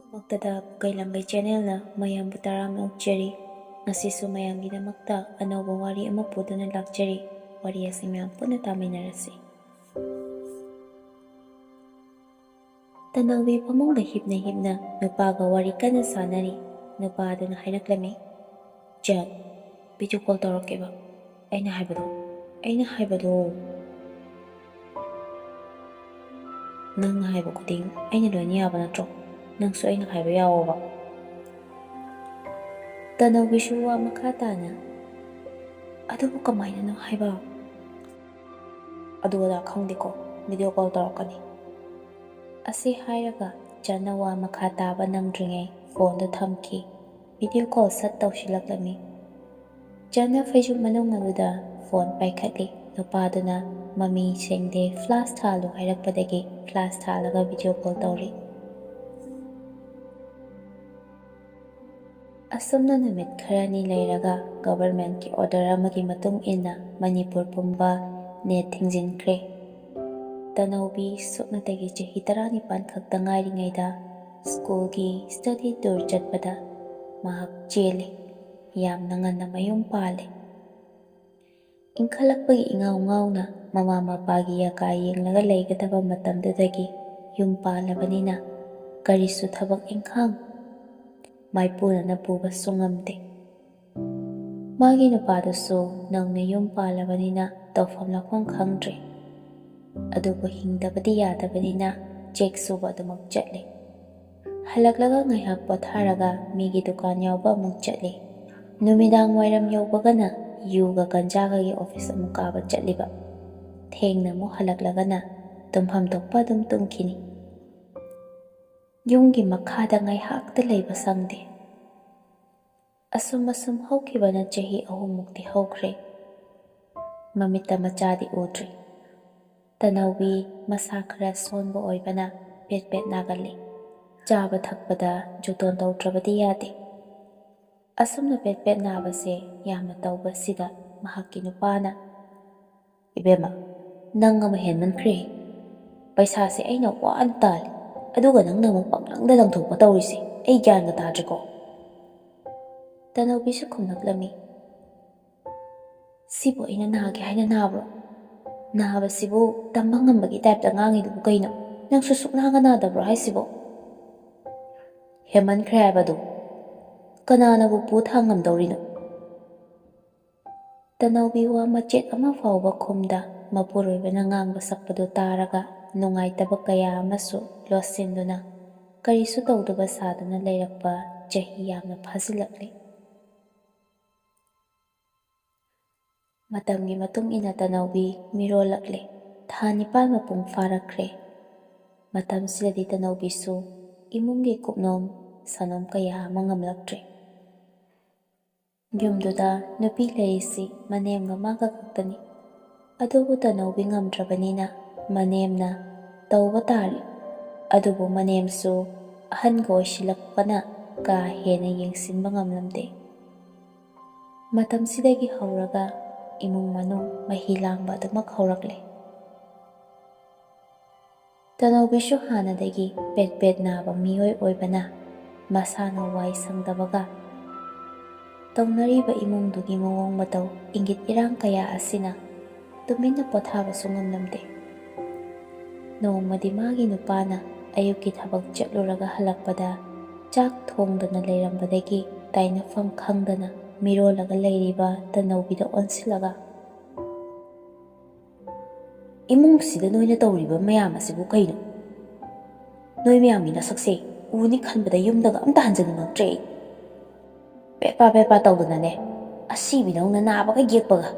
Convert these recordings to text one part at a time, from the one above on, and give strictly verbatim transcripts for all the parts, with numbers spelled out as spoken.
ꯃꯛꯇꯗ ꯄꯨꯀꯩ ꯂꯪꯒꯩ ꯆꯦꯅꯦꯜꯅ ꯃꯌꯥꯝꯕꯨ ꯇꯔꯥꯝꯅ ꯑꯣꯛꯆꯔꯤ꯫ ꯉꯁꯤꯁꯨ ꯃꯌꯥꯝꯒꯤꯗꯃꯛꯇ ꯑꯅꯧꯕ ꯋꯥꯔꯤ ꯑꯃ ꯄꯨꯗꯨꯅ ꯂꯥꯛꯆꯔꯤ꯫ ꯋꯥꯔꯤ ꯑꯁꯤ ꯃꯌꯥꯝ ꯄꯨꯟꯅ ꯇꯥꯃꯤꯟꯅꯔꯁꯤ꯫ ꯇꯅꯧꯕꯤ ꯐꯃꯨꯡꯗ ꯍꯤꯞꯅ ꯍꯤꯞꯅ ꯅꯨꯄꯥꯒ ꯋꯥꯔꯤ ꯀꯟꯅ ꯁꯥꯟꯅꯔꯤ꯫ ꯅꯨꯄꯥ ꯑꯗꯨꯅ ꯍꯥꯏꯔꯛꯂꯝꯃꯤ, "ꯖꯦꯟ, ꯚꯤꯗꯤꯑꯣ ꯀꯣꯜ ꯇꯧꯔꯛꯀꯦꯕ꯫ ꯑꯩꯅ ꯍꯥꯏꯕꯗꯣ, ꯑꯩꯅ ꯍꯥꯏꯕꯗꯣ꯫ ꯅꯪꯅ ꯍꯥꯏꯕ ꯈꯨꯗꯤꯡ ꯑꯩꯅ ꯂꯣꯏꯅ ꯌꯥꯕ ꯅꯠꯇ꯭ꯔꯣ? ꯅꯪꯁꯨ ꯑꯩꯅ ꯍꯥꯏꯕ ꯌꯥꯋꯣꯕ꯫" ꯇꯅꯧꯕꯤꯁꯨ ꯋꯥ ꯃꯈꯥ ꯇꯥꯅ, "ꯑꯗꯨꯕꯨ ꯀꯃꯥꯏꯅꯅꯣ ꯍꯥꯏꯕ?" "ꯑꯗꯨ ꯑꯗꯥ ꯈꯪꯗꯦꯀꯣ, ꯚꯤꯗꯤꯑꯣ ꯀꯣꯜ ꯇꯧꯔꯛꯀꯅꯤ꯫" ꯑꯁꯤ ꯍꯥꯏꯔꯒ ꯖꯟꯅ ꯋꯥ ꯃꯈꯥ ꯇꯥꯕ ꯅꯪꯗ꯭ꯔꯤꯉꯩ ꯐꯣꯟꯗꯨ ꯊꯝꯈꯤ꯫ ꯚꯤꯗꯤꯑꯣ ꯀꯣꯜ ꯁꯠ ꯇꯧꯁꯤꯜꯂꯛꯂꯝꯃꯤ꯫ ꯖꯟꯅ ꯐꯩꯖꯨꯞ ꯃꯅꯨꯡ ꯑꯗꯨꯗ ꯐꯣꯟ ꯄꯥꯏꯈꯠꯂꯤ꯫ ꯅꯨꯄꯥꯗꯨꯅ "ꯃꯃꯤ ꯁꯦꯡꯗꯦ, ꯐ꯭ꯂꯥꯁ ꯊꯥꯜꯂꯨ" ꯍꯥꯏꯔꯛꯄꯗꯒꯤ ꯐ꯭ꯂꯥꯁ ꯊꯥꯜꯂꯒ ꯚꯤꯗꯤꯑꯣ ꯀꯣꯜ ꯇꯧꯔꯤ꯫ ꯑꯁꯨꯝꯅ ꯅꯨꯃꯤꯠ ꯈꯔꯅꯤ ꯂꯩꯔꯒ ꯒꯚꯔꯟꯃꯦꯟꯠꯀꯤ ꯑꯣꯔꯗꯔ ꯑꯃꯒꯤ ꯃꯇꯨꯡ ꯏꯟꯅ ꯃꯅꯤꯄꯨꯔ ꯄꯨꯝꯕ ꯅꯦꯠ ꯊꯤꯡꯖꯤꯟꯈ꯭ꯔꯦ꯫ ꯇꯅꯧꯕꯤ ꯁꯨꯞꯅꯇꯒꯤ ꯆꯍꯤ ꯇꯔꯥꯅꯤꯄꯥꯟ ꯈꯛꯇ ꯉꯥꯏꯔꯤꯉꯩꯗ ꯁ꯭ꯀꯨꯜꯒꯤ ꯁ꯭ꯇꯗꯤ ꯇꯨꯔ ꯆꯠꯄꯗ ꯃꯍꯥꯛ ꯆꯦꯜꯂꯤ꯫ ꯌꯥꯝꯅ ꯉꯟꯅ ꯃꯌꯨꯝ ꯄꯥꯜꯂꯤ꯫ ꯏꯟꯈꯠꯂꯛꯄꯒꯤ ꯏꯉꯥꯎ ꯉꯥꯎꯅ ꯃꯃꯥ ꯃꯄꯥꯒꯤ ꯌꯥꯀꯥ ꯌꯦꯡꯂꯒ ꯂꯩꯒꯗꯕ ꯃꯇꯝꯗꯨꯗꯒꯤ ꯌꯨꯝ ꯄꯥꯜꯂꯕꯅꯤꯅ ꯀꯔꯤꯁꯨ ꯊꯕꯛ ꯏꯪꯈꯥꯡ ꯃꯥꯏꯄꯨꯅꯅ ꯄꯨꯕꯁꯨ ꯉꯝꯗꯦ꯫ ꯃꯥꯒꯤ ꯅꯨꯄꯥꯗꯨꯁꯨ ꯅꯧꯅ ꯌꯨꯝ ꯄꯥꯜꯂꯕꯅꯤꯅ ꯇꯧꯐꯝ ꯂꯥꯛꯐꯝ ꯈꯪꯗ꯭ꯔꯦ꯫ ꯑꯗꯨꯕꯨ ꯍꯤꯡꯗꯕꯗꯤ ꯌꯥꯗꯕꯅꯤꯅ ꯆꯦꯛ ꯁꯨꯕ ꯑꯗꯨꯃꯛ ꯆꯠꯂꯤ꯫ ꯍꯜꯂꯛꯂꯒ ꯉꯥꯏꯍꯥꯛ ꯄꯣꯊꯥꯔꯒ ꯃꯤꯒꯤ ꯗꯨꯀꯥꯟ ꯌꯥꯎꯕ ꯑꯃꯨꯛ ꯆꯠꯂꯤ꯫ ꯅꯨꯃꯤꯗꯥꯡ ꯋꯥꯏꯔꯝ ꯌꯧꯕꯒꯅ ꯌꯨꯒ ꯒꯟꯖꯥꯒꯒꯤ ꯑꯣꯐꯤꯁ ꯑꯃꯨꯛ ꯀꯥꯕ ꯆꯠꯂꯤꯕ꯫ ꯊꯦꯡꯅ ꯑꯃꯨꯛ ꯍꯜꯂꯛꯂꯒꯅ ꯇꯨꯝꯐꯝ ꯊꯣꯛꯄ ꯑꯗꯨꯝ ꯇꯨꯝꯈꯤꯅꯤ꯫ ꯌꯨꯝꯒꯤ ꯃꯈꯥꯗ ꯉꯥꯏꯍꯥꯛꯇ ꯂꯩꯕ ꯁꯪꯗꯦ꯫ ꯑꯁꯨꯝ ꯑꯁꯨꯝ ꯍꯧꯈꯤꯕꯅ ꯆꯍꯤ ꯑꯍꯨꯝꯃꯨꯛꯇꯤ ꯍꯧꯈ꯭ꯔꯦ꯫ ꯃꯃꯤꯠꯇ ꯃꯆꯥꯗꯤ ꯎꯗ꯭ꯔꯤ꯫ ꯇꯅꯧꯕꯤ ꯃꯁꯥ ꯈꯔ ꯁꯣꯟꯕ ꯑꯣꯏꯕꯅ ꯄꯦꯠ ꯄꯦꯠ ꯅꯥꯒꯜꯂꯤ꯫ ꯆꯥꯕ ꯊꯛꯄꯗ ꯖꯣꯇꯣꯟ ꯇꯧꯗ꯭ꯔꯕꯗꯤ ꯌꯥꯗꯦ꯫ ꯑꯁꯨꯝꯅ ꯄꯦꯠ ꯄꯦꯠ ꯅꯥꯕꯁꯦ ꯌꯥꯝꯅ ꯇꯧꯕꯁꯤꯗ ꯃꯍꯥꯛꯀꯤ ꯅꯨꯄꯥꯅ, "ꯏꯕꯦꯝꯃ, ꯅꯪ ꯑꯃ ꯍꯦꯟꯃꯟꯈ꯭ꯔꯦ꯫ ꯄꯩꯁꯥꯁꯦ ꯑꯩꯅ ꯋꯥꯅ ꯇꯥꯜꯂꯤ꯫ ꯑꯗꯨꯒ ꯅꯪꯅ ꯑꯃꯨꯛ ꯄꯪꯂꯪꯗ ꯂꯪꯊꯣꯛꯄ ꯇꯧꯔꯤꯁꯦ, ꯑꯩ ꯒ꯭ꯌꯥꯟꯒ ꯇꯥꯗ꯭ꯔꯦꯀꯣ꯫ ꯇꯅꯧꯕꯤꯁꯨ ꯈꯨꯝꯂꯛꯂꯝꯃꯤ, "ꯁꯤꯕꯨ ꯑꯩꯅ ꯅꯥꯒꯦ ꯍꯥꯏꯅ ꯅꯥꯕ꯭ꯔꯣ? ꯅꯥꯕꯁꯤꯕꯨ ꯇꯝꯕ ꯉꯝꯕꯒꯤ ꯇꯥꯏꯞꯇ ꯉꯥꯡꯉꯤꯗꯨꯕꯨ ꯀꯩꯅꯣ? ꯅꯪꯁꯨ ꯁꯨꯛꯅꯥꯒ ꯅꯥꯗꯕ꯭ꯔꯣ ꯍꯥꯏꯁꯤꯕꯣ?" "ꯍꯦꯟꯃꯟꯈ꯭ꯔꯦ ꯍꯥꯏꯕꯗꯨ꯫ ꯀꯅꯥꯅꯕꯨ ꯄꯨ ꯊꯥꯡꯉꯝꯗꯧꯔꯤꯅꯣ?" ꯇꯅꯧꯕꯤ ꯋꯥ ꯃꯆꯦꯠ ꯑꯃ ꯐꯥꯎꯕ ꯈꯨꯝꯗ ꯃꯄꯨꯔꯣꯏꯕꯅ ꯉꯥꯡꯕ ꯁꯛꯄꯗꯨ ꯇꯥꯔꯒ ꯅꯨꯡꯉꯥꯏꯇꯕ ꯀꯌꯥ ꯑꯃꯁꯨ ꯂꯣꯠꯁꯤꯟꯗꯨꯅ ꯀꯔꯤꯁꯨ ꯇꯧꯗꯕ ꯁꯥꯗꯨꯅ ꯂꯩꯔꯛꯄ ꯆꯍꯤ ꯌꯥꯝꯅ ꯐꯥꯖꯤꯜꯂꯛꯂꯤ꯫ ꯃꯇꯝꯒꯤ ꯃꯇꯨꯡ ꯏꯟꯅ ꯇꯅꯧꯕꯤ ꯃꯤꯔꯣꯜꯂꯛꯂꯦ꯫ ꯊꯥ ꯅꯤꯄꯥꯜ ꯃꯄꯨꯡ ꯐꯥꯔꯛꯈ꯭ꯔꯦ꯫ ꯃꯇꯝꯁꯤꯗꯗꯤ ꯇꯅꯧꯕꯤꯁꯨ ꯏꯃꯨꯡꯒꯤ ꯀꯨꯞꯅꯣꯝ ꯁꯥꯅꯣꯝ ꯀꯌꯥ ꯑꯃ ꯉꯝꯂꯛꯇ꯭ꯔꯦ꯫ ꯌꯨꯝꯗꯨꯗ ꯅꯨꯄꯤ ꯂꯩꯔꯤꯁꯤ ꯃꯅꯦꯝꯒ ꯃꯥꯒ ꯈꯛꯇꯅꯤ꯫ ꯑꯗꯨꯕꯨ ꯇꯅꯧꯕꯤ ꯉꯝꯗ꯭ꯔꯕꯅꯤꯅ ꯃꯅꯦꯝꯅ ꯇꯧꯕ ꯇꯥꯔꯤ꯫ ꯑꯗꯨꯕꯨ ꯃꯅꯦꯝꯁꯨ ꯑꯍꯟꯒ ꯑꯣꯏꯁꯤꯜꯂꯛꯄꯅ ꯀꯥ ꯍꯦꯟꯅ ꯌꯦꯡꯁꯤꯟꯕ ꯉꯝꯂꯝꯗꯦ꯫ ꯃꯇꯝꯁꯤꯗꯒꯤ ꯍꯧꯔꯒ ꯏꯃꯨꯡ ꯃꯅꯨꯡ ꯃꯍꯤ ꯂꯥꯡꯕ ꯑꯗꯨꯃꯛ ꯍꯧꯔꯛꯂꯦ꯫ ꯇꯅꯧꯕꯤꯁꯨ ꯍꯥꯟꯅꯗꯒꯤ ꯄꯦꯠ ꯄꯦꯠ ꯅꯥꯕ ꯃꯤꯑꯣꯏ ꯑꯣꯏꯕꯅ ꯃꯁꯥꯅ ꯋꯥꯏ ꯁꯪꯗꯕꯒ ꯇꯧꯅꯔꯤꯕ ꯏꯃꯨꯡꯗꯨꯒꯤ ꯃꯑꯣꯡ ꯃꯇꯧ, ꯏꯪꯒꯤꯠ ꯏꯔꯥꯡ ꯀꯌꯥ ꯑꯁꯤꯅ ꯇꯨꯃꯤꯟꯅ ꯄꯣꯊꯥꯕꯁꯨ ꯉꯝꯂꯝꯗꯦ꯫ ꯅꯣꯡꯃꯗꯤ ꯃꯥꯒꯤ ꯅꯨꯄꯥꯅ ꯑꯌꯨꯛꯀꯤ ꯊꯕꯛ ꯆꯠꯂꯨꯔꯒ ꯍꯜꯂꯛꯄꯗ ꯆꯥꯛ ꯊꯣꯡꯗꯅ ꯂꯩꯔꯝꯕꯗꯒꯤ ꯇꯥꯏꯅꯐꯝ ꯈꯪꯗꯅ ꯃꯤꯔꯣꯜꯂꯒ ꯂꯩꯔꯤꯕ ꯇꯅꯧꯕꯤꯗ ꯑꯣꯟꯁꯤꯜꯂꯒ, "ꯏꯃꯨꯡꯁꯤꯗ ꯅꯣꯏꯅ ꯇꯧꯔꯤꯕ ꯃꯌꯥꯝ ꯑꯁꯤꯕꯨ ꯀꯩꯅꯣ? ꯅꯣꯏ ꯃꯌꯥꯝꯒꯤ ꯅꯁꯛꯁꯦ ꯎꯅꯤ ꯈꯟꯕꯗ ꯌꯨꯝꯗꯒ ꯑꯝꯇ ꯍꯟꯖꯅꯤꯡꯉꯛꯇ꯭ꯔꯦ ꯑꯩ꯫ ꯄꯦꯠꯄꯥ ꯄꯦꯠꯄꯥ ꯇꯧꯗꯅꯅꯦ, ꯑꯁꯤꯕꯤꯗꯧꯅ ꯅꯥꯕꯒ ꯌꯦꯛꯄꯒ꯫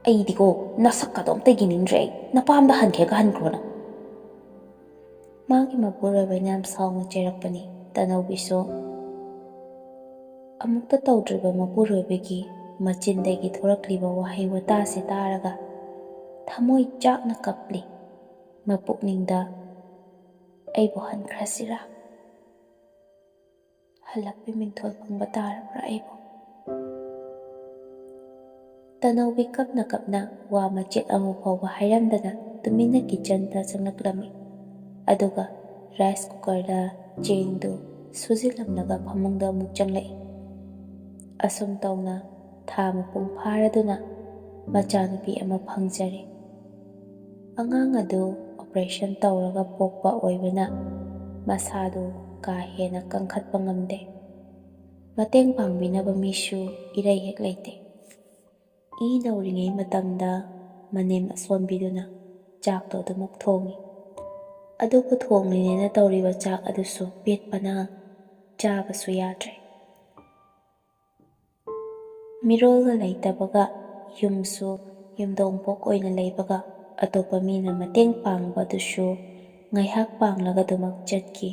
ꯑꯩꯗꯤꯀꯣ ꯅꯁꯛꯀꯗꯣ ꯑꯝꯇ ꯌꯦꯡꯅꯤꯡꯗ꯭ꯔꯦ ꯑꯩ꯫ ꯅꯄꯥꯝꯗ ꯍꯟꯈ꯭ꯔꯦꯒ ꯍꯟꯈ꯭ꯔꯣ ꯅꯪ꯫" ꯃꯥꯒꯤ ꯃꯄꯨꯔꯣꯏꯕꯅ ꯌꯥꯝ ꯁꯥꯎꯅ ꯆꯩꯔꯛꯄꯅꯤ꯫ ꯇꯅꯧꯕꯤꯁꯨ ꯑꯃꯨꯛꯇ ꯇꯧꯗ꯭ꯔꯤꯕ ꯃꯄꯨꯔꯣꯏꯕꯒꯤ ꯃꯆꯤꯟꯗꯒꯤ ꯊꯣꯔꯛꯂꯤꯕ ꯋꯥꯍꯩ ꯋꯥꯇꯥꯁꯤ ꯇꯥꯔꯒ ꯊꯃꯣꯏ ꯆꯥꯛꯅ ꯀꯞꯂꯤ꯫ ꯃꯄꯨꯛꯅꯤꯡꯗ, "ꯑꯩꯕꯨ ꯍꯟꯈ꯭ꯔꯁꯤꯔꯥ? ꯍꯜꯂꯛꯄꯤ ꯃꯤꯡꯊꯣꯜ ꯐꯪꯕ ꯇꯥꯔꯕ꯭ꯔꯥ ꯑꯩꯕꯨ?" ꯇꯅꯧꯕꯤ ꯀꯞꯅ ꯀꯞꯅ ꯋꯥ ꯃꯆꯦꯠ ꯑꯃ ꯐꯥꯎꯕ ꯍꯥꯏꯔꯝꯗꯅ ꯇꯨꯃꯤꯟꯅ ꯀꯤꯆꯟꯗ ꯆꯪꯂꯛꯂꯝꯃꯤ꯫ ꯑꯗꯨꯒ ꯔꯥꯏꯁ ꯀꯨꯀꯔꯗ ꯆꯦꯡꯗꯨ ꯁꯨꯖꯤꯜꯂꯝꯂꯒ ꯐꯃꯨꯡꯗ ꯑꯃꯨꯛ ꯆꯪꯂꯛꯏ꯫ ꯑꯁꯨꯝ ꯇꯧꯅ ꯊꯥ ꯃꯄꯨꯡ ꯐꯥꯔꯗꯨꯅ ꯃꯆꯥꯅꯨꯄꯤ ꯑꯃ ꯐꯪꯖꯔꯦ꯫ ꯑꯉꯥꯡ ꯑꯗꯨ ꯑꯣꯄꯔꯦꯁꯟ ꯇꯧꯔꯒ ꯄꯣꯛꯄ ꯑꯣꯏꯕꯅ ꯃꯁꯥꯗꯨ ꯀꯥ ꯍꯦꯟꯅ ꯀꯟꯈꯠꯄ ꯉꯝꯗꯦ꯫ ꯃꯇꯦꯡ ꯄꯥꯡꯕꯤꯅꯕ ꯃꯤꯁꯨ ꯏꯔꯩ ꯍꯦꯛ ꯂꯩꯇꯦ꯫ ꯏ ꯅꯧꯔꯤꯉꯩ ꯃꯇꯝꯗ ꯃꯅꯦꯝ ꯑꯁꯣꯟꯕꯤꯗꯨꯅ ꯆꯥꯛꯇꯣ ꯑꯗꯨꯃꯛ ꯊꯣꯡꯉꯤ꯫ ꯑꯗꯨꯕꯨ ꯊꯣꯡꯂꯤꯅꯦꯅ ꯇꯧꯔꯤꯕ ꯆꯥꯛ ꯑꯗꯨꯁꯨ ꯄꯦꯠꯄꯅ ꯆꯥꯕꯁꯨ ꯌꯥꯗ꯭ꯔꯦ꯫ ꯃꯤꯔꯣꯜꯒ ꯂꯩꯇꯕꯒ ꯌꯨꯝꯁꯨ ꯌꯨꯝꯗꯣꯡꯄꯣꯛ ꯑꯣꯏꯅ ꯂꯩꯕꯒ ꯑꯇꯣꯞꯄ ꯃꯤꯅ ꯃꯇꯦꯡ ꯄꯥꯡꯕꯗꯨꯁꯨ ꯉꯥꯏꯍꯥꯛ ꯄꯥꯡꯂꯒ ꯑꯗꯨꯃꯛ ꯆꯠꯈꯤ꯫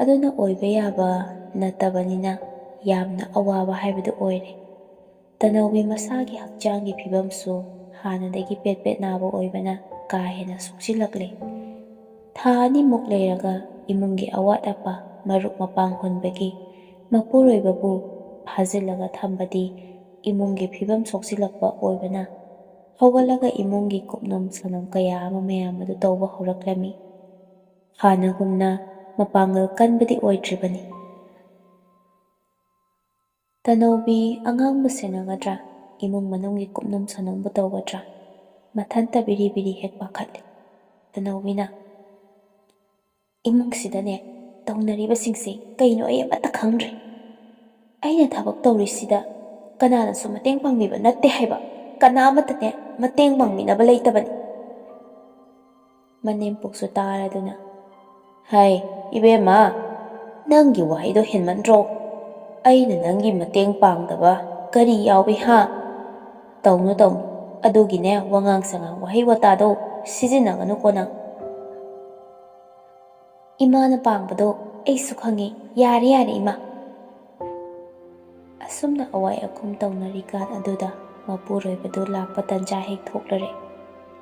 ꯑꯗꯨꯅ ꯑꯣꯏꯕ ꯌꯥꯕ ꯅꯠꯇꯕꯅꯤꯅ ꯌꯥꯝꯅ ꯑꯋꯥꯕ ꯍꯥꯏꯕꯗꯨ ꯑꯣꯏꯔꯦ꯫ ꯇꯅꯧꯕꯤ ꯃꯁꯥꯒꯤ ꯍꯛꯆꯥꯡꯒꯤ ꯐꯤꯕꯝꯁꯨ ꯍꯥꯟꯅꯗꯒꯤ ꯄꯦꯠ ꯄꯦꯠ ꯅꯥꯕ ꯑꯣꯏꯕꯅ ꯀꯥ ꯍꯦꯟꯅ ꯁꯣꯛꯆꯤꯜꯂꯛꯂꯦ꯫ ꯊꯥ ꯑꯅꯤꯃꯨꯛ ꯂꯩꯔꯒ ꯏꯃꯨꯡꯒꯤ ꯑꯋꯥꯠ ꯑꯄꯥ ꯃꯔꯨꯞ ꯃꯄꯥꯡ ꯍꯨꯟꯕꯒꯤ ꯃꯄꯨꯔꯣꯏꯕꯕꯨ ꯐꯥꯖꯤꯜꯂꯒ ꯊꯝꯕꯗꯤ ꯏꯃꯨꯡꯒꯤ ꯐꯤꯕꯝ ꯁꯣꯛꯆꯤꯜꯂꯛꯄ ꯑꯣꯏꯕꯅ ꯍꯧꯒꯠꯂꯒ ꯏꯃꯨꯡꯒꯤ ꯀꯨꯞꯅꯣꯝ ꯁꯥꯅꯣꯝ ꯀꯌꯥ ꯑꯃ ꯃꯌꯥꯝ ꯑꯗꯨ ꯇꯧꯕ ꯍꯧꯔꯛꯂꯝꯃꯤ꯫ ꯍꯥꯟꯅꯒꯨꯝꯅ ꯃꯄꯥꯡꯒꯜ ꯀꯟꯕꯗꯤ ꯑꯣꯏꯗ꯭ꯔꯤꯕꯅꯤ꯫ ꯇꯅꯧꯕꯤ ꯑꯉꯥꯡꯕꯨ ꯁꯦꯟꯅꯒꯗ꯭ꯔꯥ, ꯏꯃꯨꯡ ꯃꯅꯨꯡꯒꯤ ꯀꯨꯞꯅꯣꯝ ꯁꯥꯅꯣꯝꯕꯨ ꯇꯧꯒꯗ꯭ꯔꯥ, ꯃꯊꯟꯇ ꯕꯤꯔꯤ ꯕꯤꯔꯤ ꯍꯦꯛ ꯄꯥꯈꯠꯂꯤ꯫ ꯇꯅꯧꯕꯤꯅ, "ꯏꯃꯨꯡꯁꯤꯗꯅꯦ ꯇꯧꯅꯔꯤꯕꯁꯤꯡꯁꯦ ꯀꯩꯅꯣ ꯑꯩ ꯑꯃꯠꯇ ꯈꯪꯗ꯭ꯔꯦ꯫ ꯑꯩꯅ ꯊꯕꯛ ꯇꯧꯔꯤꯁꯤꯗ ꯀꯅꯥꯅꯁꯨ ꯃꯇꯦꯡ ꯄꯥꯡꯕꯤꯕ ꯅꯠꯇꯦ ꯍꯥꯏꯕ, ꯀꯅꯥ ꯑꯃꯠꯇꯅꯦ ꯃꯇꯦꯡ ꯄꯥꯡꯕꯤꯅꯕ ꯂꯩꯇꯕꯅꯤ꯫" ꯃꯅꯦꯝꯄꯣꯛꯁꯨ ꯇꯥꯔꯗꯨꯅ, "ꯍꯩ, ꯏꯕꯦꯝꯃ, ꯅꯪꯒꯤ ꯋꯥꯍꯩꯗꯣ ꯍꯦꯟꯃꯟꯗ꯭ꯔꯣ? ꯑꯩꯅ ꯅꯪꯒꯤ ꯃꯇꯦꯡ ꯄꯥꯡꯗꯕ ꯀꯔꯤ ꯌꯥꯎꯏ ꯍꯥ? ꯇꯧꯅꯨ, ꯇꯧꯅꯨ, ꯑꯗꯨꯒꯤꯅꯦ ꯋꯥꯉꯥꯡ ꯁꯉꯥꯡ ꯋꯥꯍꯩ ꯋꯥꯇꯥꯗꯣ ꯁꯤꯖꯤꯟꯅꯒꯅꯨꯀꯣ ꯅꯪ꯫" "ꯏꯃꯥꯅ ꯄꯥꯡꯕꯗꯣ ꯑꯩꯁꯨ ꯈꯪꯉꯤ꯫ ꯌꯥꯔꯦ, ꯌꯥꯔꯦ, ꯏꯃꯥ꯫" ꯑꯁꯨꯝꯅ ꯑꯋꯥꯏ ꯑꯈꯨꯝ ꯇꯧꯅꯔꯤꯀꯥꯟ ꯑꯗꯨꯗ ꯃꯄꯨꯔꯣꯏꯕꯗꯨ ꯂꯥꯛꯄ ꯇꯟꯖꯥ ꯍꯦꯛ ꯊꯣꯛꯂꯔꯦ꯫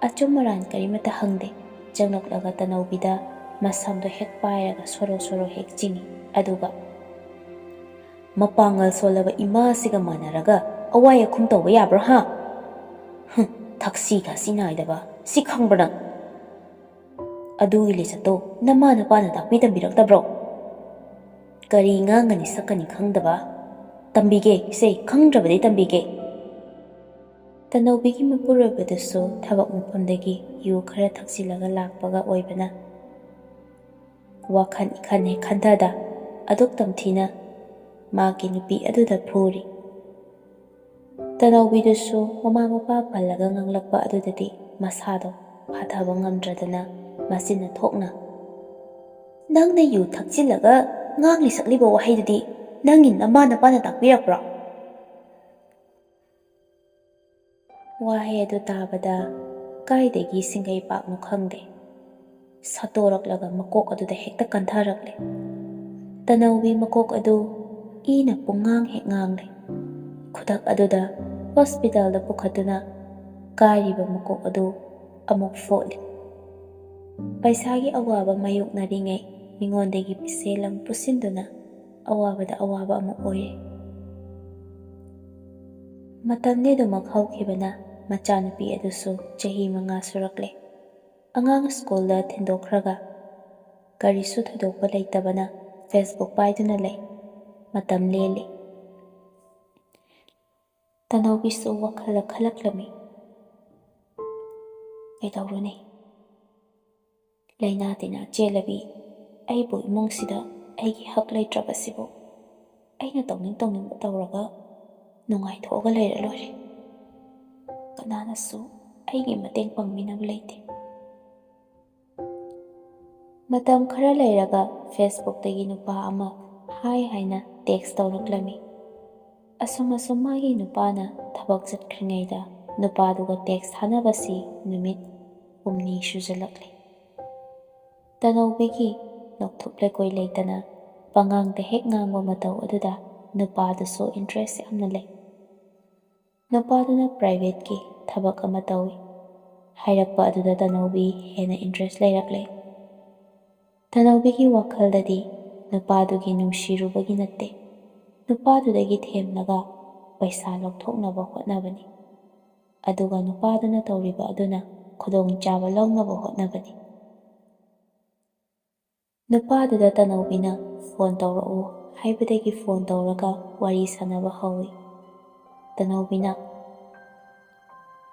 ꯑꯆꯨꯝ ꯑꯔꯥꯟ ꯀꯔꯤꯃꯠꯇ ꯍꯪꯗꯦ꯫ ꯆꯪꯂꯛꯂꯒ ꯇꯅꯧꯕꯤꯗ ꯃꯁꯝꯗꯣ ꯍꯦꯛ ꯄꯥꯏꯔꯒ ꯁꯣꯔꯣ ꯁꯣꯔꯣ ꯍꯦꯛ ꯆꯤꯡꯏ꯫ ꯑꯗꯨꯒ, "ꯃꯄꯥꯡꯒꯜ ꯁꯣꯜꯂꯕ ꯏꯃꯥꯁꯤꯒ ꯃꯥꯟꯅꯔꯒ ꯑꯋꯥꯏ ꯑꯈꯨꯝ ꯇꯧꯕ ꯌꯥꯕ꯭ꯔꯣ ꯍꯥ? ꯍꯨꯝ, ꯊꯛꯁꯤ ꯈꯥꯁꯤ ꯅꯥꯏꯗꯕ, ꯁꯤ ꯈꯪꯕ꯭ꯔꯥ ꯅꯪ?" ꯑꯗꯨꯒꯤ ꯂꯤꯆꯠꯇꯣ ꯅꯃꯥ ꯅꯄꯥꯅ ꯇꯥꯛꯄꯤ ꯇꯝꯕꯤꯔꯛꯇꯕ꯭ꯔꯣ? ꯀꯔꯤ ꯉꯥꯡꯒꯅꯤ ꯁꯛꯀꯅꯤ ꯈꯪꯗꯕ꯫ ꯇꯝꯕꯤꯒꯦ ꯏꯆꯦ, ꯈꯪꯗ꯭ꯔꯕꯗꯤ ꯇꯝꯕꯤꯒꯦ꯫ ꯇꯅꯧꯕꯤꯒꯤ ꯃꯄꯨꯔꯣꯏꯕꯗꯨꯁꯨ ꯊꯕꯛ ꯃꯐꯝꯗꯒꯤ ꯌꯨ ꯈꯔ ꯊꯛꯆꯤꯜꯂꯒ ꯂꯥꯛꯄꯒ ꯑꯣꯏꯕꯅ, ꯋꯥꯈꯜ ꯏꯈꯟ ꯍꯦꯛ ꯈꯟꯊꯗ ꯑꯗꯨꯛ ꯇꯝꯊꯤꯅ ꯃꯥꯒꯤ ꯅꯨꯄꯤ ꯑꯗꯨꯗ ꯐꯨꯔꯤ꯫ ꯇꯅꯧꯕꯤꯗꯨꯁꯨ ꯃꯃꯥ ꯃꯄꯥ ꯄꯜꯂꯒ ꯉꯥꯡꯂꯛꯄ ꯑꯗꯨꯗꯗꯤ ꯃꯁꯥꯗꯣ ꯐꯥꯊꯕ ꯉꯝꯗ꯭ꯔꯗꯅ ꯃꯆꯤꯟꯅ ꯊꯣꯛꯅ, "ꯅꯪꯅ ꯌꯨ ꯊꯛꯆꯤꯜꯂꯒ ꯉꯥꯡꯂꯤ ꯁꯛꯂꯤꯕ ꯋꯥꯍꯩꯗꯨꯗꯤ ꯅꯪꯒꯤ ꯅꯃꯥ ꯅꯄꯥꯅ ꯇꯥꯛꯄꯤꯔꯛꯄ꯭ꯔꯣ?" ꯋꯥꯍꯩ ꯑꯗꯨ ꯇꯥꯕꯗ ꯀꯥꯏꯗꯒꯤ ꯁꯤꯡꯒꯩ ꯄꯥꯛꯅꯣ ꯈꯪꯗꯦ, ꯁꯥꯠꯇꯣꯔꯛꯂꯒ ꯃꯀꯣꯛ ꯑꯗꯨꯗ ꯍꯦꯛꯇ ꯀꯟꯊꯔꯛꯂꯦ꯫ ꯇꯅꯧꯕꯤ ꯃꯀꯣꯛ ꯑꯗꯨ ꯏꯅ ꯄꯨꯡꯉꯥꯡ ꯍꯦꯛ ꯉꯥꯡꯂꯦ꯫ ꯈꯨꯗꯛ ꯑꯗꯨꯗ ꯍꯣꯁꯄꯤꯇꯥꯜꯗ ꯄꯨꯈꯠꯇꯨꯅ ꯀꯥꯏꯔꯤꯕ ꯃꯀꯣꯛ ꯑꯗꯨ ꯑꯃꯨꯛ ꯐꯣꯠꯂꯤ꯫ ꯄꯩꯁꯥꯒꯤ ꯑꯋꯥꯕ ꯃꯥꯌꯣꯛꯅꯔꯤꯉꯩ ꯃꯤꯉꯣꯟꯗꯒꯤ ꯄꯤꯁꯦꯜ ꯑꯃ ꯄꯨꯁꯤꯟꯗꯨꯅ ꯑꯋꯥꯕꯗ ꯑꯋꯥꯕ ꯑꯃ ꯑꯣꯏꯔꯦ꯫ ꯃꯇꯝꯗꯤ ꯑꯗꯨꯃꯛ ꯍꯧꯈꯤꯕꯅ ꯃꯆꯥꯅꯨꯄꯤ ꯑꯗꯨꯁꯨ ꯆꯍꯤ ꯃꯉꯥ ꯁꯨꯔꯛꯂꯦ꯫ ꯑꯉꯥꯡ ꯁ꯭ꯀꯨꯜꯗ ꯊꯤꯟꯗꯣꯛꯈ꯭ꯔꯒ ꯀꯔꯤꯁꯨ ꯊꯣꯏꯗꯣꯛꯄ ꯂꯩꯇꯕꯅ Facebook ꯄꯥꯏꯗꯨꯅ ꯂꯩ꯫ ꯃꯇꯝ ꯂꯦꯜꯂꯤ꯫ ꯇꯅꯧꯕꯤꯁꯨ ꯋꯥꯈꯜꯗ ꯈꯜꯂꯛꯂꯝꯃꯤ, "ꯀꯩꯗꯧꯔꯨꯅꯤ? ꯂꯥꯏꯅꯥ ꯇꯤꯟꯅꯥ ꯆꯦꯜꯂꯕꯤ ꯑꯩꯕꯨ ꯏꯃꯨꯡꯁꯤꯗ ꯑꯩꯒꯤ ꯍꯛ ꯂꯩꯇ꯭ꯔꯕꯁꯤꯕꯨ ꯑꯩꯅ ꯇꯧꯅꯤꯡ ꯇꯧꯅꯤꯡꯕ ꯇꯧꯔꯒ ꯅꯨꯡꯉꯥꯏꯊꯣꯛꯑꯒ ꯂꯩꯔ ꯂꯣꯏꯔꯦ꯫ ꯀꯅꯥꯅꯁꯨ ꯑꯩꯒꯤ ꯃꯇꯦꯡ ꯄꯥꯡꯕꯤꯅꯕ ꯂꯩꯇꯦ꯫" ꯃꯇꯝ ꯈꯔ ꯂꯩꯔꯒ Facebookꯇꯒꯤ ꯅꯨꯄꯥ ꯑꯃ ꯍꯥꯏ ꯍꯥꯏꯅ text ꯇꯧꯔꯛꯂꯝꯃꯤ꯫ ꯑꯁꯨꯝ ꯑꯁꯨꯝ ꯃꯥꯒꯤ ꯅꯨꯄꯥꯅ ꯊꯕꯛ ꯆꯠꯈ꯭ꯔꯤꯉꯩꯗ ꯅꯨꯄꯥꯗꯨꯒ text ꯊꯥꯅꯕꯁꯤ ꯅꯨꯃꯤꯠ ꯍꯨꯝꯅꯤ ꯁꯨꯖꯜꯂꯛꯂꯦ꯫ ꯇꯅꯧꯕꯤꯒꯤ ꯂꯧꯊꯣꯛ ꯂꯩꯀꯣꯏ ꯂꯩꯇꯅ ꯄꯉꯥꯡꯗ ꯍꯦꯛ ꯉꯥꯡꯕ ꯃꯇꯧ ꯑꯗꯨꯗ ꯅꯨꯄꯥꯗꯨꯁꯨ interest ꯌꯥꯝꯅ ꯂꯩ꯫ ꯅꯨꯄꯥꯗꯨꯅ privateꯀꯤ ꯊꯕꯛ ꯑꯃ ꯇꯧꯏ꯫ ꯍꯥꯏꯔꯛꯄ ꯑꯗꯨꯗ ꯇꯅꯧꯕꯤ ꯍꯦꯟꯅ interest ꯂꯩꯔꯛꯂꯦ꯫ ꯇꯅꯧꯕꯤꯒꯤ ꯋꯥꯈꯜꯗꯗꯤ ꯅꯨꯄꯥꯗꯨꯒꯤ ꯅꯨꯡꯁꯤꯔꯨꯕꯒꯤ ꯅꯠꯇꯦ, ꯅꯨꯄꯥꯗꯨꯗꯒꯤ ꯊꯦꯝꯂꯒ ꯄꯩꯁꯥ ꯂꯧꯊꯣꯛꯅꯕ ꯍꯣꯠꯅꯕꯅꯤ꯫ ꯑꯗꯨꯒ ꯅꯨꯄꯥꯗꯨꯅ ꯇꯧꯔꯤꯕ ꯑꯗꯨꯅ ꯈꯨꯗꯣꯡꯆꯥꯕ ꯂꯧꯅꯕ ꯍꯣꯠꯅꯕꯅꯤ꯫ ꯅꯨꯄꯥꯗꯨꯗ ꯇꯅꯧꯕꯤꯅ ꯐꯣꯟ ꯇꯧꯔꯛꯎ ꯍꯥꯏꯕꯗꯒꯤ ꯐꯣꯟ ꯇꯧꯔꯒ ꯋꯥꯔꯤ ꯁꯥꯟꯅꯕ ꯍꯧꯏ꯫ ꯇꯅꯧꯕꯤꯅ,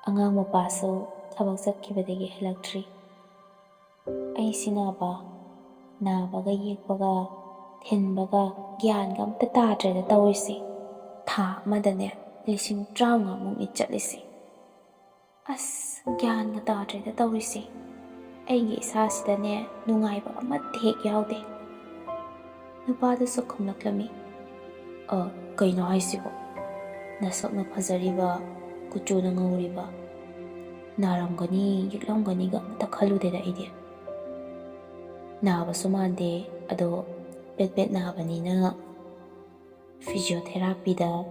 "ꯑꯉꯥꯡ ꯃꯄꯥꯁꯨ ꯊꯕꯛ ꯆꯠꯈꯤꯕꯗꯒꯤ ꯍꯜꯂꯛꯇ꯭ꯔꯤ꯫ ꯑꯩꯁꯤꯅꯕ ꯅꯥꯕꯒ ꯌꯦꯛꯄꯒ ꯊꯤꯟꯕꯒ ꯒ꯭ꯌꯥꯟꯒ ꯑꯝꯇ ꯇꯥꯗ꯭ꯔꯦꯗ ꯇꯧꯔꯤꯁꯦ꯫ ꯊꯥ ꯑꯃꯗꯅꯦ ꯂꯤꯁꯤꯡ ꯇꯔꯥꯃꯉꯥꯃꯨꯛꯅꯤ ꯆꯠꯂꯤꯁꯦ꯫ ꯑꯁ, ꯒ꯭ꯌꯥꯟꯒ ꯇꯥꯗ꯭ꯔꯦꯗ ꯇꯧꯔꯤꯁꯦ꯫ ꯑꯩꯒꯤ ꯏꯁꯥꯁꯤꯗꯅꯦ ꯅꯨꯡꯉꯥꯏꯕ ꯑꯃꯠꯇ ꯍꯦꯛ ꯌꯥꯎꯗꯦ"꯫ ꯅꯨꯄꯥꯗꯨꯁꯨ ꯈꯨꯝꯂꯛꯂꯝꯃꯤ, "ꯑ, ꯀꯩꯅꯣ ꯍꯥꯏꯁꯤꯕꯣ? ꯅꯁꯛꯅ ꯐꯖꯔꯤꯕ, ꯀꯨꯆꯨꯅ ꯉꯧꯔꯤꯕ, ꯅꯥꯔꯝꯒꯅꯤ, ꯌꯦꯛꯂꯝꯒꯅꯤꯒ ꯑꯃꯠꯇ ꯈꯜꯂꯨꯗꯦꯗ ꯑꯩꯗꯤ꯫ ꯅꯥꯕꯁꯨ ꯃꯥꯟꯗꯦ, ꯑꯗꯣ ꯄꯦꯠ ꯄꯦꯠ ꯅꯥꯕꯅꯤꯅ ꯐꯤꯖꯤꯑꯣꯊꯦꯔꯥꯄꯤꯗ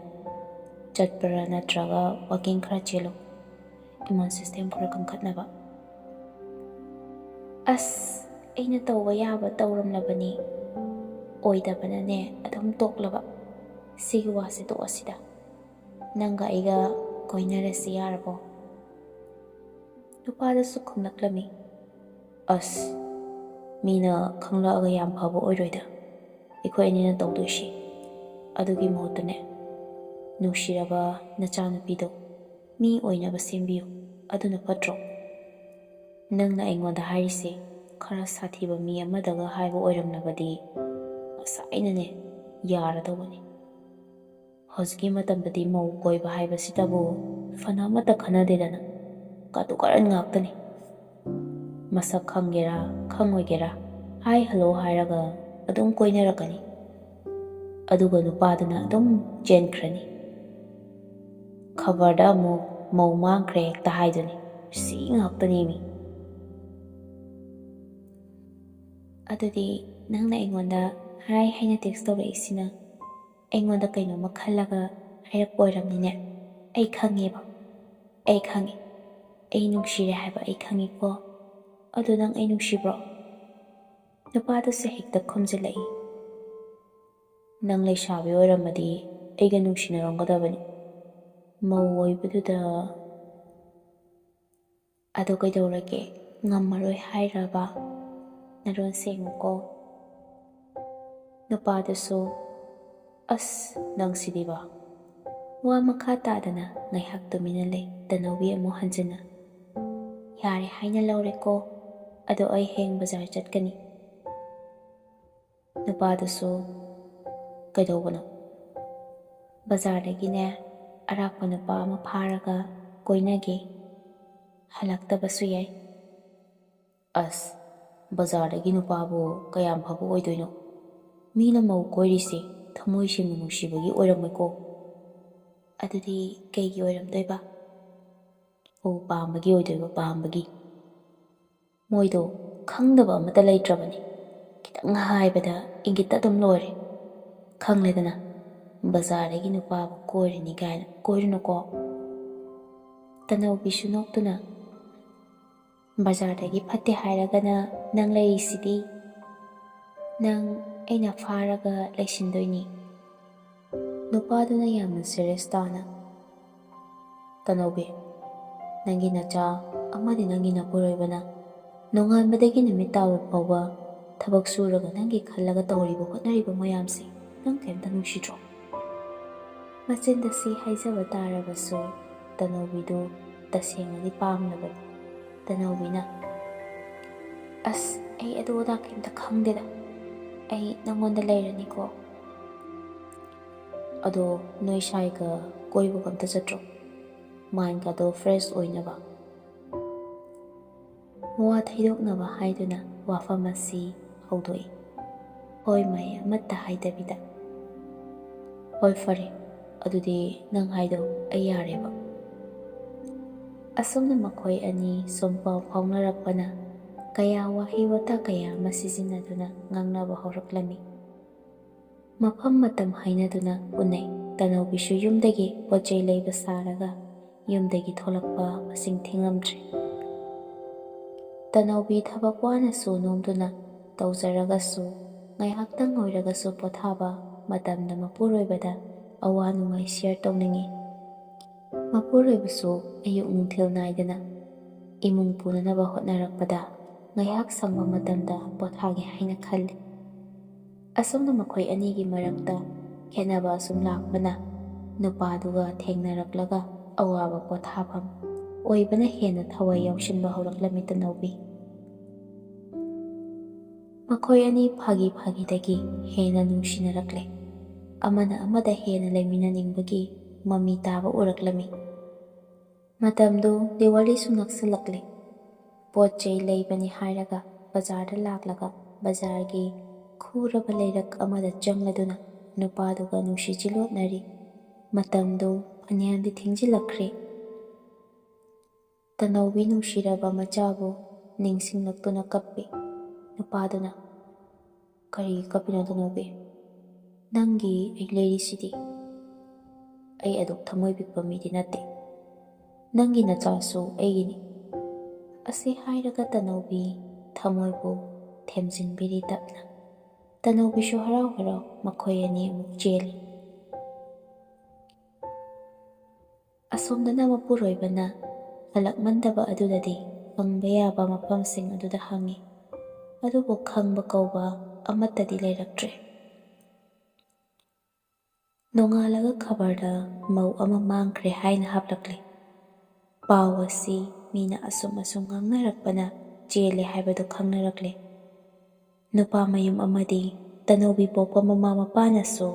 ꯆꯠꯄ꯭ꯔꯥ ꯅꯠꯇ꯭ꯔꯒ ꯋꯥꯀꯤꯡ ꯈꯔ ꯆꯦꯜꯂꯨ, ꯏꯃ꯭ꯌꯨꯟ ꯁꯤꯁꯇꯦꯝ ꯈꯔ ꯀꯟꯈꯠꯅꯕ"꯫ ꯑꯁ, ꯑꯩꯅ ꯇꯧꯕ ꯌꯥꯕ ꯇꯧꯔꯝꯂꯕꯅꯤ, ꯑꯣꯏꯗꯕꯅꯅꯦ ꯑꯗꯨꯝ ꯇꯣꯛꯂꯕ꯫ ꯁꯤꯒꯤ ꯋꯥꯁꯦ ꯇꯣꯛꯑꯁꯤꯗ, ꯅꯪꯒ ꯑꯩꯒ ꯀꯣꯏꯅꯔꯁꯤ ꯌꯥꯔꯕꯣ? ꯅꯨꯄꯥꯗꯁꯨ ꯈꯨꯝꯂꯛꯂꯝꯃꯤ, "ꯑꯁ, ꯃꯤꯅ ꯈꯪꯂꯛꯑꯒ ꯌꯥꯝ ꯐꯕ ꯑꯣꯏꯔꯣꯏꯗ ꯑꯩꯈꯣꯏ ꯑꯅꯤꯅ ꯇꯧꯗꯣꯏꯁꯤ꯫ ꯑꯗꯨꯒꯤ ꯃꯍꯨꯠꯇꯅꯦ, ꯅꯨꯡꯁꯤꯔꯕ ꯅꯆꯥꯅꯨꯄꯤꯗꯣ ꯃꯤ ꯑꯣꯏꯅꯕ ꯁꯦꯝꯕꯤꯌꯨ, ꯑꯗꯨꯅ ꯐꯠꯇ꯭ꯔꯣ? ꯅꯪꯅ ꯑꯩꯉꯣꯟꯗ ꯍꯥꯏꯔꯤꯁꯦ ꯈꯔ ꯁꯥꯊꯤꯕ ꯃꯤ ꯑꯃꯗꯒ ꯍꯥꯏꯕ ꯑꯣꯏꯔꯝꯂꯕꯗꯤ ꯉꯁꯥꯏꯅꯅꯦ ꯌꯥꯔꯗꯧꯕꯅꯤ꯫ ꯍꯧꯖꯤꯛꯀꯤ ꯃꯇꯝꯗꯗꯤ ꯃꯧ ꯀꯣꯏꯕ ꯍꯥꯏꯕꯁꯤꯗꯕꯨ ꯐꯅ ꯑꯃꯠꯇ ꯈꯟꯅꯗꯦꯗꯅ, ꯀꯥꯇꯨ ꯀꯥꯔꯟ ꯉꯥꯛꯇꯅꯤ꯫ ꯃꯁꯛ ꯈꯪꯒꯦꯔꯥ ꯈꯪꯉꯣꯏꯒꯦꯔꯥ, ꯍꯥꯏ ꯍꯜꯂꯣ ꯍꯥꯏꯔꯒ ꯑꯗꯨꯝ ꯀꯣꯏꯅꯔꯛꯀꯅꯤ꯫ ꯑꯗꯨꯒ ꯅꯨꯄꯥꯗꯨꯅ ꯑꯗꯨꯝ ꯆꯦꯟꯈ꯭ꯔꯅꯤ꯫ ꯈꯕꯔꯗ ꯑꯃꯨꯛ ꯃꯧ ꯃꯥꯡꯈ꯭ꯔꯦ ꯍꯦꯛꯇ ꯍꯥꯏꯗꯨꯅꯤ꯫ ꯁꯤ ꯉꯥꯛꯇꯅꯦꯃꯤ꯫ ꯑꯗꯨꯗꯤ ꯅꯪꯅ ꯑꯩꯉꯣꯟꯗ ꯍꯥꯏ ꯍꯥꯏꯅ ꯇꯦꯛꯁ ꯇꯧꯔꯛꯏꯁꯤꯅ ꯑꯩꯉꯣꯟꯗ ꯀꯩꯅꯣꯝꯃ ꯈꯜꯂꯒ ꯍꯥꯏꯔꯛꯄ ꯑꯣꯏꯔꯝꯅꯤꯅꯦ꯫ ꯑꯩ ꯈꯪꯉꯦꯕ, ꯑꯩ ꯈꯪꯉꯦ꯫ ꯑꯩ ꯅꯨꯡꯁꯤꯔꯦ ꯍꯥꯏꯕ ꯑꯩ ꯈꯪꯉꯤꯀꯣ꯫ ꯑꯗꯣ ꯅꯪ ꯑꯩ ꯅꯨꯡꯁꯤꯕ꯭ꯔꯣ? ꯅꯨꯄꯥꯗꯨꯁꯨ ꯍꯦꯛꯇ ꯈꯨꯝꯖꯤꯜꯂꯛꯏ꯫ ꯅꯪ ꯂꯩꯁꯥꯕꯤ ꯑꯣꯏꯔꯝꯃꯗꯤ ꯑꯩꯒ ꯅꯨꯡꯁꯤꯅꯔꯝꯒꯗꯕꯅꯤ꯫ ꯃꯧ ꯑꯣꯏꯕꯗꯨꯗ꯫ ꯑꯗꯣ ꯀꯩꯗꯧꯔꯒꯦ? ꯉꯝꯃꯔꯣꯏ ꯍꯥꯏꯔꯕ? ꯅꯔꯣꯟ ꯁꯦꯡꯉꯨꯀꯣ꯫ ꯅꯨꯄꯥꯗꯨꯁꯨ, "ꯑꯁ, ꯅꯪꯁꯤꯗꯤꯕ!" ꯋꯥ ꯃꯈꯥ ꯇꯥꯗꯅ ꯉꯥꯏꯍꯥꯛ ꯇꯨꯃꯤꯟꯅ ꯂꯩ꯫ ꯇꯅꯧꯕꯤ ꯑꯃꯨꯛ ꯍꯟꯖꯤꯟꯅ, "ꯌꯥꯔꯦ ꯍꯥꯏꯅ ꯂꯧꯔꯦꯀꯣ, ꯑꯗꯣ ꯑꯩ ꯍꯌꯦꯡ ꯕꯖꯥꯔ ꯆꯠꯀꯅꯤ꯫" ꯅꯨꯄꯥꯗꯨꯁꯨ, "ꯀꯩꯗꯧꯕꯅꯣ?" "ꯕꯖꯥꯔꯗꯒꯤꯅꯦ, ꯑꯔꯥꯛꯄ ꯅꯨꯄꯥ ꯑꯃ ꯐꯥꯔꯒ ꯀꯣꯏꯅꯒꯦ꯫ ꯍꯜꯂꯛꯇꯕꯁꯨ ꯌꯥꯏ꯫" "ꯑꯁ, ꯕꯖꯥꯔꯗꯒꯤ ꯅꯨꯄꯥꯕꯨ ꯀꯌꯥꯝ ꯐꯕ ꯑꯣꯏꯗꯣꯏꯅꯣ? ꯃꯤꯅ ꯃꯧ ꯀꯣꯏꯔꯤꯁꯦ ꯊꯃꯣꯏ ꯁꯦꯡꯅ ꯅꯨꯡꯁꯤꯕꯒꯤ ꯑꯣꯏꯔꯝꯃꯣꯏꯀꯣ꯫" "ꯑꯗꯨꯗꯤ ꯀꯩꯒꯤ ꯑꯣꯏꯔꯝꯗꯣꯏꯕ?" "ꯑꯣ, ꯄꯥꯝꯕꯒꯤ ꯑꯣꯏꯗꯣꯏꯕ, ꯄꯥꯝꯕꯒꯤ꯫" ꯃꯣꯏꯗꯣ ꯈꯪꯗꯕ ꯑꯃꯠꯇ ꯂꯩꯇ꯭ꯔꯕꯅꯤ꯫ ꯈꯤꯇꯪ ꯍꯥꯏꯕꯗ ꯏꯪꯒꯤꯠꯇ ꯑꯗꯨꯝ ꯂꯣꯏꯔꯦ꯫ ꯈꯪꯂꯦꯗꯅ, ꯕꯖꯥꯔꯗꯒꯤ ꯅꯨꯄꯥꯕꯨ ꯀꯣꯏꯔꯤꯅꯤ ꯀꯥꯏꯅ꯫ ꯀꯣꯏꯔꯨꯅꯨꯀꯣ꯫ ꯇꯅꯧꯕꯤꯁꯨ ꯅꯣꯛꯇꯨꯅ, "ꯕꯖꯥꯔꯗꯒꯤ ꯐꯠꯇꯦ ꯍꯥꯏꯔꯒꯅ ꯅꯪ ꯂꯩꯔꯤꯁꯤꯗꯤ꯫ ꯅꯪ ꯑꯩꯅ ꯐꯥꯔꯒ ꯂꯩꯁꯤꯟꯗꯣꯏꯅꯤ꯫" ꯅꯨꯄꯥꯗꯨꯅ ꯌꯥꯝꯅ serious ꯇꯥꯅ, "ꯇꯅꯧꯕꯤ, ꯅꯪꯒꯤ ꯅꯆꯥ ꯑꯃꯗꯤ ꯅꯪꯒꯤ ꯅꯄꯨꯔꯣꯏꯕꯅ ꯅꯣꯡꯉꯥꯟꯕꯗꯒꯤ ꯅꯨꯃꯤꯠ ꯇꯥꯕ ꯐꯥꯎꯕ ꯊꯕꯛ ꯁꯨꯔꯒ ꯅꯪꯒꯤ ꯈꯜꯂꯒ ꯇꯧꯔꯤꯕ ꯍꯣꯠꯅꯔꯤꯕ ꯃꯌꯥꯝꯁꯦ ꯅꯪ ꯀꯩꯝꯇ ꯅꯨꯡꯁꯤꯗ꯭ꯔꯣ?" ꯃꯆꯤꯟꯗ ꯁꯤ ꯍꯥꯏꯖꯕ ꯇꯥꯔꯕꯁꯨ ꯇꯅꯧꯕꯤꯗꯨ ꯇꯁꯦꯡꯅꯗꯤ ꯄꯥꯝꯂꯕꯅꯤ꯫ ꯇꯅꯧꯕꯤꯅ, "ꯑꯁ, ꯑꯩ ꯑꯗꯨ ꯑꯗꯥ ꯀꯩꯝꯇ ꯈꯪꯗꯦꯗ꯫ ꯑꯩ ꯅꯪꯉꯣꯟꯗ ꯂꯩꯔꯅꯤꯀꯣ꯫" "ꯑꯗꯣ ꯅꯣꯏ ꯁꯥꯏꯒ ꯀꯣꯏꯕꯒ ꯑꯝꯇ ꯆꯠꯇ꯭ꯔꯣ? Mind ꯀꯗꯣ fresh ꯑꯣꯏꯅꯕ?" ꯋꯥ ꯊꯩꯗꯣꯛꯅꯕ ꯍꯥꯏꯗꯨꯅ ꯋꯥꯐꯝ ꯑꯁꯤ ꯍꯧꯗꯣꯛꯏ꯫ ꯍꯣꯏ ꯃꯥꯏ ꯑꯃꯠꯇ ꯍꯥꯏꯗꯕꯤꯗ꯫ "ꯍꯣꯏ, ꯐꯔꯦ, ꯑꯗꯨꯗꯤ ꯅꯪ ꯍꯥꯏꯗꯣ ꯑꯩ ꯌꯥꯔꯦꯕ꯫" ꯑꯁꯨꯝꯅ ꯃꯈꯣꯏ ꯑꯅꯤ ꯁꯨꯝ ꯄꯥꯎ ꯐꯥꯎꯅꯔꯛꯄꯅ ꯀꯌꯥ, ꯋꯥꯍꯩ ꯋꯥꯇꯥ ꯀꯌꯥ ꯑꯃ ꯁꯤꯖꯤꯟꯅꯗꯨꯅ ꯉꯥꯡꯅꯕ ꯍꯧꯔꯛꯂꯝꯃꯤ꯫ ꯃꯐꯝ ꯃꯇꯝ ꯍꯥꯏꯅꯗꯨꯅ ꯎꯅꯩ꯫ ꯇꯅꯧꯕꯤꯁꯨ ꯌꯨꯝꯗꯒꯤ ꯄꯣꯠ ꯆꯩ ꯂꯩꯕ ꯁꯥꯔꯒ ꯌꯨꯝꯗꯒꯤ ꯊꯣꯛꯂꯛꯄ ꯃꯁꯤꯡ ꯊꯤꯉꯝꯗ꯭ꯔꯦ꯫ ꯇꯅꯧꯕꯤ ꯊꯕꯛ ꯋꯥꯅꯁꯨ ꯅꯣꯝꯗꯨꯅ ꯇꯧꯖꯔꯒꯁꯨ, ꯉꯥꯏꯍꯥꯛꯇꯪ ꯑꯣꯏꯔꯒꯁꯨ ꯄꯣꯊꯥꯕ ꯃꯇꯝꯗ ꯃꯄꯨꯔꯣꯏꯕꯗ ꯑꯋꯥ ꯅꯨꯡꯉꯥꯏ share ꯇꯧꯅꯤꯡꯏ꯫ ꯃꯄꯨꯔꯣꯏꯕꯁꯨ ꯑꯌꯨꯛ ꯅꯨꯡꯊꯤꯜ ꯅꯥꯏꯗꯅ ꯏꯃꯨꯡ ꯄꯨꯅꯅꯕ ꯍꯣꯠꯅꯔꯛꯄꯗ ꯉꯥꯏꯍꯥꯛ ꯁꯪꯕ ꯃꯇꯝꯗ ꯄꯣꯊꯥꯒꯦ ꯍꯥꯏꯅ ꯈꯜꯂꯤ꯫ ꯑꯁꯨꯝꯅ ꯃꯈꯣꯏ ꯑꯅꯤꯒꯤ ꯃꯔꯛꯇ ꯈꯦꯠꯅꯕ ꯑꯁꯨꯝ ꯂꯥꯛꯄꯅ ꯅꯨꯄꯥꯗꯨꯒ ꯊꯦꯡꯅꯔꯛꯂꯒ ꯑꯋꯥꯕ ꯄꯣꯊꯥꯐꯝ ꯑꯣꯏꯕꯅ ꯍꯦꯟꯅ ꯊꯋꯥꯏ ꯌꯥꯎꯁꯤꯟꯕ ꯍꯧꯔꯛꯂꯝꯃꯤ ꯇꯅꯧꯕꯤ꯫ ꯃꯈꯣꯏ ꯑꯅꯤ ꯐꯥꯒꯤ ꯐꯥꯒꯤꯗꯒꯤ ꯍꯦꯟꯅ ꯅꯨꯡꯁꯤꯅꯔꯛꯂꯦ꯫ ꯑꯃꯅ ꯑꯃꯗ ꯍꯦꯟꯅ ꯂꯩꯃꯤꯟꯅꯅꯤꯡꯕꯒꯤ ꯃꯃꯤ ꯇꯥꯕ ꯎꯔꯛꯂꯝꯃꯤ꯫ ꯃꯇꯝꯗꯨ ꯗꯤꯋꯥꯂꯤꯁꯨ ꯅꯛꯁꯤꯜꯂꯛꯂꯦ꯫ ꯄꯣꯠ ꯆꯩ ꯂꯩꯕꯅꯤ ꯍꯥꯏꯔꯒ ꯕꯖꯥꯔꯗ ꯂꯥꯛꯂꯒ ꯕꯖꯥꯔꯒꯤ ꯈꯨꯔꯕ ꯂꯩꯔꯛ ꯑꯃꯗ ꯆꯪꯂꯗꯨꯅ ꯅꯨꯄꯥꯗꯨꯒ ꯅꯨꯡꯁꯤ ꯆꯤꯂꯣꯠꯅꯔꯤ꯫ ꯃꯇꯝꯗꯨ ꯐꯅꯌꯥꯝꯗꯤ ꯊꯦꯡꯖꯤꯜꯂꯛꯈ꯭ꯔꯦ꯫ ꯇꯅꯧꯕꯤ ꯅꯨꯡꯁꯤꯔꯕ ꯃꯆꯥꯕꯨ ꯅꯤꯡꯁꯤꯡꯂꯛꯇꯨꯅ ꯀꯞꯄꯤ꯫ ꯅꯨꯄꯥꯗꯨꯅ, "ꯀꯔꯤ ꯀꯞꯄꯤꯅꯣ ꯇꯅꯧꯕꯤ? ꯅꯪꯒꯤ ꯑꯩ ꯂꯩꯔꯤꯁꯤꯗꯤ꯫ ꯑꯩ ꯑꯗꯨꯛ ꯊꯃꯣꯏ ꯄꯤꯛꯄ ꯃꯤꯗꯤ ꯅꯠꯇꯦ꯫ ꯅꯪꯒꯤ ꯅꯆꯥꯁꯨ ꯑꯩꯒꯤꯅꯤ"꯫ ꯑꯁꯤ ꯍꯥꯏꯔꯒ ꯇꯅꯧꯕꯤ ꯊꯃꯣꯏꯕꯨ ꯊꯦꯝꯖꯤꯟꯕꯤꯔꯤ ꯇꯞꯅ꯫ ꯇꯅꯧꯕꯤꯁꯨ ꯍꯔꯥꯎ ꯍꯔꯥꯎ ꯃꯈꯣꯏ ꯑꯅꯤ ꯑꯃꯨꯛ ꯆꯦꯜꯂꯤ꯫ ꯑꯁꯣꯝꯗꯅ ꯃꯄꯨꯔꯣꯏꯕꯅ ꯍꯜꯂꯛꯃꯟꯗꯕ ꯑꯗꯨꯗꯗꯤ ꯈꯪꯕ ꯌꯥꯕ ꯃꯐꯝꯁꯤꯡ ꯑꯗꯨꯗ ꯍꯪꯉꯤ꯫ ꯑꯗꯨꯕꯨ ꯈꯪꯕ ꯀꯧꯕ ꯑꯃꯠꯇꯗꯤ ꯂꯩꯔꯛꯇ꯭ꯔꯦ꯫ ꯅꯣꯡꯉꯥꯜꯂꯒ ꯈꯕꯔꯗ ꯃꯧ ꯑꯃ ꯃꯥꯡꯈ꯭ꯔꯦ ꯍꯥꯏꯅ ꯍꯥꯞꯂꯛꯂꯦ꯫ ꯄꯥꯎ ꯑꯁꯤ ꯃꯤꯅ ꯑꯁꯨꯝ ꯑꯁꯨꯝ ꯉꯥꯡꯅꯔꯛꯄꯅ ꯆꯦꯜꯂꯦ ꯍꯥꯏꯕꯗꯨ ꯈꯪꯅꯔꯛꯂꯦ꯫ ꯅꯨꯄꯥ ꯃꯌꯨꯝ ꯑꯃꯗꯤ ꯇꯅꯧꯕꯤ ꯄꯣꯛꯄ ꯃꯃꯥ ꯃꯄꯥꯅꯁꯨ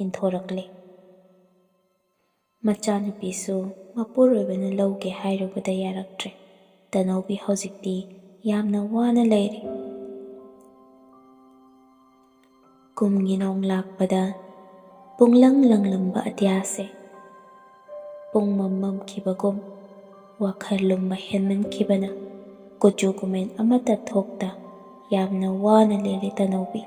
ꯏꯟꯊꯣꯔꯛꯂꯦ꯫ ꯃꯆꯥꯅꯨꯄꯤꯁꯨ ꯃꯄꯨꯔꯣꯏꯕꯅ ꯂꯧꯒꯦ ꯍꯥꯏꯔꯨꯕꯗ ꯌꯥꯔꯛꯇ꯭ꯔꯦ꯫ ꯇꯅꯧꯕꯤ ꯍꯧꯖꯤꯛꯇꯤ ꯌꯥꯝꯅ ꯋꯥꯅ ꯂꯩꯔꯤ꯫ ꯀꯨꯝꯒꯤ ꯅꯣꯡ ꯂꯥꯛꯄꯗ ꯄꯨꯡꯂꯪ ꯂꯪꯂꯝꯕ ꯑꯇꯤꯌꯥꯁꯦ ꯄꯨꯡꯃꯝ ꯃꯝꯈꯤꯕꯒꯨꯝ ꯋꯥꯈꯜ ꯂꯨꯝꯕ ꯍꯦꯟꯃꯟꯈꯤꯕꯅ ꯀꯨꯆꯨ ꯀꯨꯃꯦꯟ ꯑꯃꯠꯇ ꯊꯣꯛꯇ ꯌꯥꯝꯅ ꯋꯥꯅ ꯂꯦꯜꯂꯤ ꯇꯅꯧꯕꯤ꯫